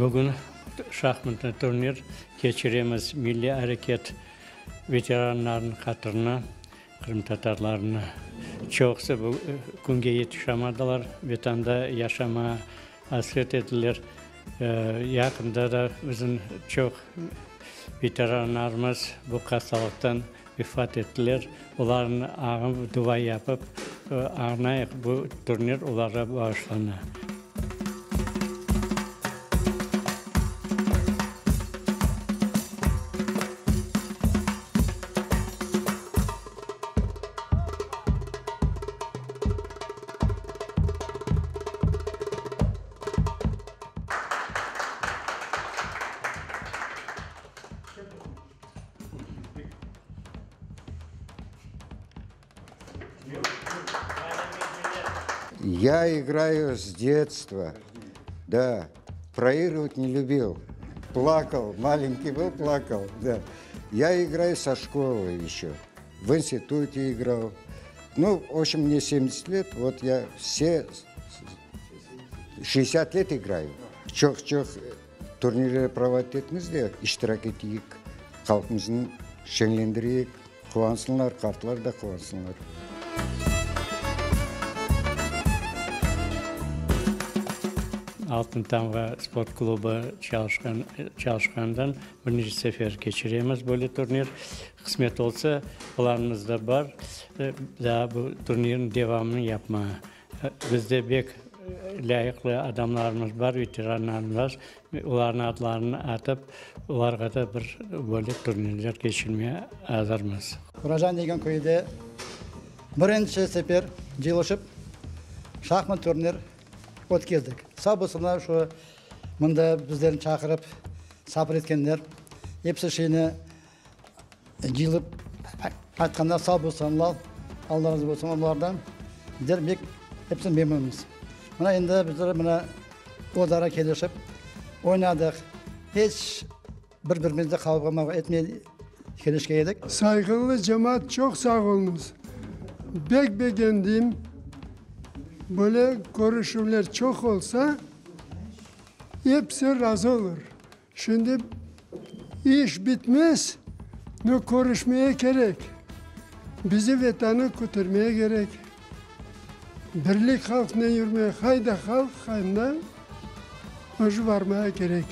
Bugün şahmatlı turnir keçiremiz milliy areket veteranlarınıñ hatırına, qırımtatarlarnı. Çoqusı bu künge yetişamadılar, Vetanda yaşamağa asret ediler. Yaqında da bizim çoq veteranlarımız bu hastalıqtan vefat ettiler. Olarnıñ añıp, dua yapıp, añayıq, bu turnir olarğa bağışlana. Я играю с детства. Да, проигрывать не любил. Плакал, маленький был, плакал, да. Я играю со школы еще. В институте играл. Ну, в общем, мне 70 лет, вот я все 60 лет играю. Çoq-çoq turnirler проводить etmiz de, iştirak eteyik, halqımıznı şeñlendireyik, quvansınlar, qartlar da quvansınlar. Altın Tamğa sport klubı çalışqan çalışqandan birinci sefer keçiremiz böyle turnir. Qısmet olsa, planımızda bar, daa bu turnirniñ devamını yapmağa. Bizde bek lâyıqlı adamlarımız bar, veteranlarımız, olarnıñ adlarını atıp, olarğa da bir böyle turnirler keçirmege azırmız. Quracan degen köyde birinci sefer cıyılışıp şahmat turnir ötkezdik. Sağ bolsunlar şu mında bizlerni çaqırıp sabır etkenler, episi şeyni Cıyılıp qaytqanda sağ bolsunlar, Alla razı bolsun olardan. Bizler bek episi memnunmız. Mına endi bizler mına özara kelişip oynadıq. Hiç bir-birimizde qavğa-mavğa etmey kelişken edik. Sayğılı cemaat çoq sağ oluñız. Bek begendim. Böyle körüşüvler çoq olsa, episi razı olur. Şimdi iş bitmez, no körüşmeye kerek. Bizi Vetanı kötermeye kerek. Birlik halqnen yürmeye, qayda halq, anda özü barmaya kerek.